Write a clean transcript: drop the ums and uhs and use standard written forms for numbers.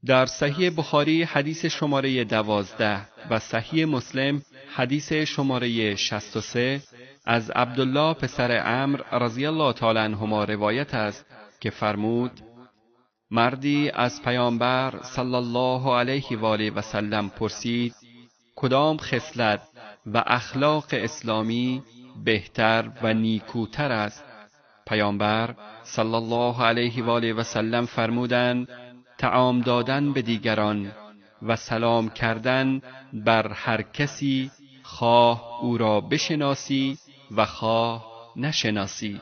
در صحیح بخاری حدیث شماره 12 و صحیح مسلم حدیث شماره 63 از عبدالله پسر عمرو رضی الله تعالی عنهما روایت است که فرمود: مردی از پیامبر صلی الله علیه و آله و سلم پرسید: کدام خصلت و اخلاق اسلامی بهتر و نیکوتر است؟ پیامبر صلی الله علیه و آله و سلم فرمودند: طعام دادن به دیگران و سلام کردن بر هر کسی، خواه او را بشناسی و خواه نشناسی.